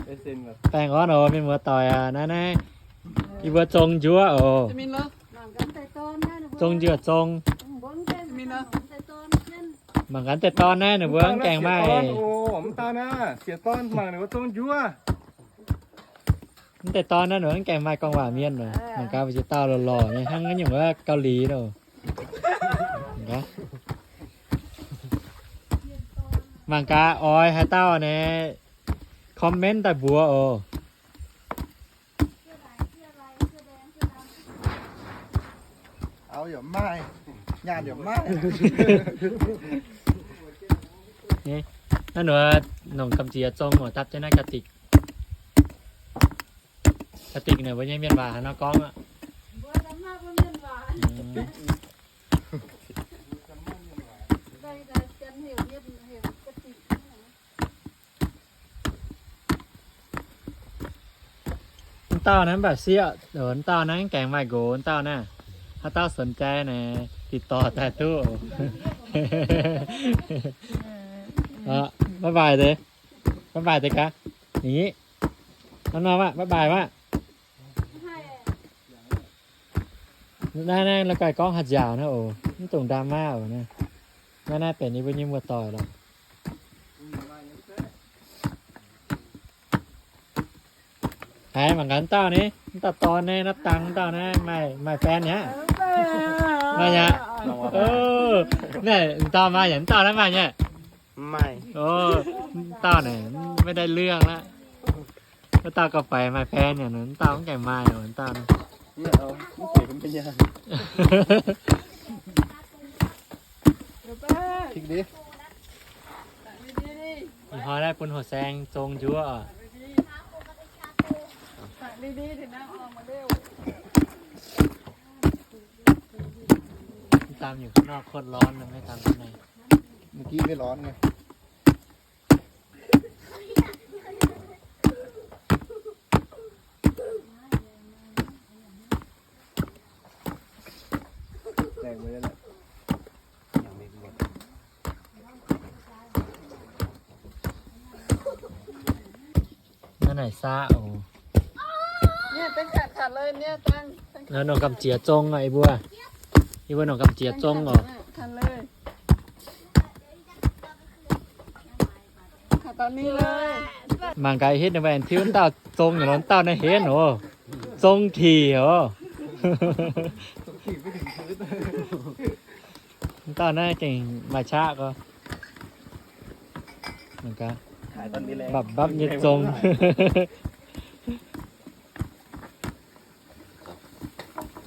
Baengh orn oc, mienh muoz-doic aac. Naaiv naaiv, yie mbuo zong njuov oc. Zong njuov zong. Mangc gaax deix dorn naaiv, ninh mbuo mv gaengh maaih. Mv deix dorn naaiv ninh mbuo mv gaengh maaih gorngv waac mienh oc. Mangc gaax mbuo ziex dauh lorqc lorqc nyei hnangv nyungc wuov Gauh Liz oc. Mangc gaax oix haaix dauh naaiv comment daaih mbuox oc. Naaiv nor, nongc gamh nziex zong oc, dapv jienv naaiv ga'dikc. Ga'dikc naaic mbuo nyei mienh waac haaix nor gorngv aqv? Mv dauh naaiv mv baac sieqv, mv dauh naaiv mv gaengh maaih nqox, mv dauh naaiv. Haaix dauh สนใจ naaic ติดต่อ daaih duqv. Bye bye deix, bye bye deix gaax. Ih, nor nor maah, bye bye maah. Naaiv naaiv la'guaih gorngv haaix nziaauc naaiv oc, mv dungx ดราม่า oc. Naaiv naaiv benx yie mbuo nyei muoz-doic lorqc. Haiz mangc gaax dauh naaiv, dauh dorn naaiv, นับตังค์ dauh naaiv maaih, maaih แฟน mi'aqv? Maaih mi'aqv? Naaiv dauh maaih mi'aqv, dauh naaiv maaih mi'aqv? Dauh naaic ไม่ได้เรื่อง laqv. Wuov dauh gauh faix maaih แฟน mi'aqv, dauh mv gaengh maaih oc, dauh naaiv. Ih hnoi naaiv bun horqc saeng zong njuov oc. Mv daan nyungc, ข้างนอก โคตรร้อนเลย, ไม่ทำข้างใน. Movedกี้ ไม่ร้อนไง. แตกหมดแล้วแหละ Naaiv naaic saqv oc. Nongc gamh nziex zong oc, yie mbuo. Yie mbuo nongc gamh nziex zong oc. Mangc gaax hitv ninh mbuo aengx tiuv wuov dauh zong nyei lorqc, wuov dauh naaiv henv oc. Zong tic oc. Wuov dauh naaiv gengh maaih qaqv gorx. Mangc gaax, mbapv mbapv nyei zong.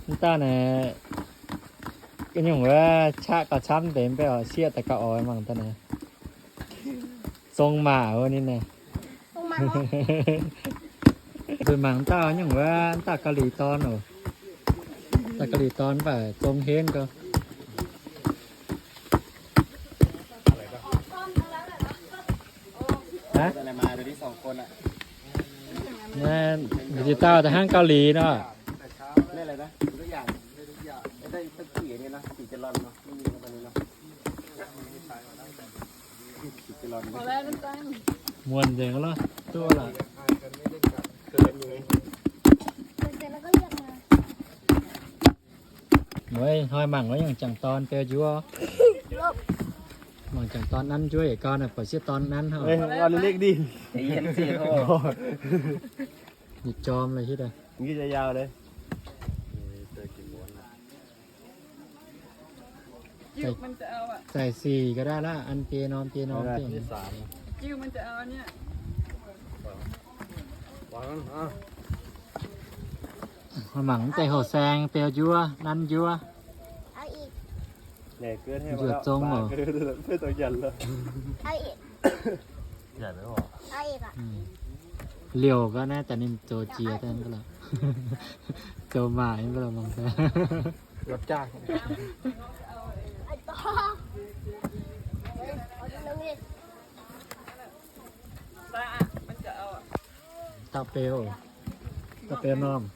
Wuov dauh naaic, gu'nyungc wuov qaqv gauh camv deix, mv baac oix sieqv daaih gauh oix mangc daaih naaic. Zong maac wuov ninh naaic. Nzunc mangc wuov dauh nyungc wuov, wuov dauh Gauh Liz dorn oc. Dauh Gauh Liz dorn mv baac zong henv gorx. Naaiv ziex dauh daaih hnangv Gauh Liz nor. Muonc nzengc loh, duqv lorqc. Mueiz hnoi mangc wuov nyungc jangc dorn beu njuov. Mangc jangc dorn nanv njuov yietc gau naaic, buatc sieqv dorn nanv hnangv. Yietc jorm lorqc hitv. ใส่สี่ก็ได้ละ อันเปียนอน เปียนอน เปียน Mangc mv deix horqc saeng beu njuov, nanv njuov. Njuov zong oc. Liouh ga'naaiv daaih ninh zoux jiex daaih ga'lorqc. Zoux maac ga'lorqc mangc daaih. Dauh beu, dauh beu normh.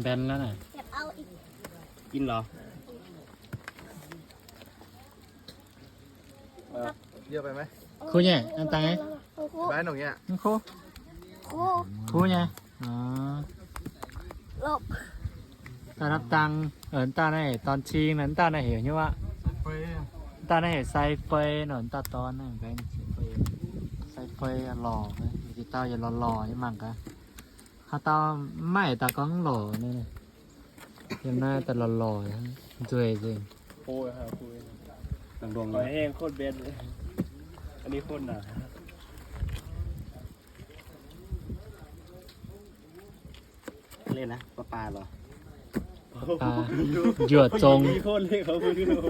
Mbaen lov naaic. กินเหรอ เยอะไปไหม Kuv nyei, an dangh nyei. Mv kuv. Kuv nyei. Daaih hnamv dangh, daaih naaiv dorn cing nor, daaih naaiv heuc nyuv aqv. Daaih naaiv heuc sai fei nor, daaih dorn naaiv, sai fei lorqc, yietc dauh yietc lorqc lorqc nyei mangc gaax. Haaix dauh mv maaih daaih gorngv lorqc nyei. Yiem naaiv daaih lorqc lorqc, nzueic nzengc. หอยแห้งโคตรเบนเลย อันนี้โคตรหนา เล่นนะ ปลาปลาเหรอ ปลา njuoqc zong. โคตรเล็กเขาเพิ่งรู้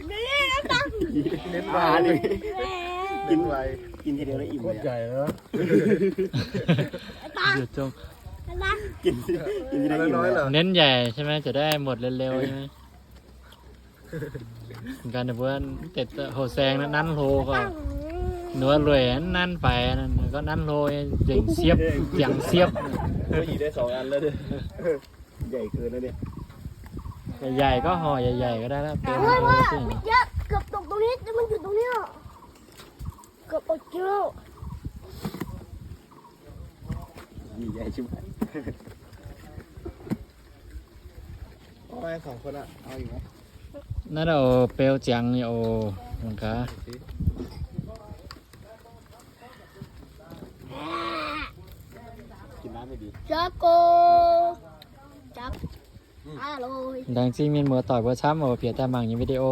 เน้นไว กิน เน้นไว กินทีเดียวแล้วอิ่มเลยอะ โคตรใหญ่แล้ว Njuoqc zong. กิน กินทีเดียวอิ่มเลยอะ Nến nhảy ใช่ไหม จะได้หมดเร็วๆ ใช่ไหม Ganh ninh mbuo deix houh saeng nanv hlo gorqv, ninh mbuo lueic nanv faix, gorngv nanv hlo, nzengc siepv, ziangx siepv. ได้สองอันแล้วเนี่ย ใหญ่เกินแล้วเนี่ย Yaic yaic gorngv horc yaic yaic ก็ได้แล้ว เฮ้ย เฮ้ย เมื่อกี้เกือบตกตรงนี้ มันอยู่ตรงเนี้ย เกือบอดกินแล้ว ใหญ่ชิบหาย เอาไปสองคนอะ เอาอีกไหม Naaiv oc, beu ziangx nyei oc, mangc gaax. กินน้ำไม่ดี Jago. Jago. Laengz zingh mienh muoz-doic mbuo camv oc, bieqc daaih mangc nyei video.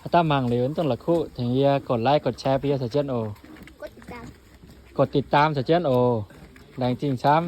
Haaix dauh mangc liuz mv dungx la'kuqv tengx yie กดไลค์ กดแชร์ bun yie caux jienv oc. กดติดตาม caux jienv oc. Laengz zingh camv.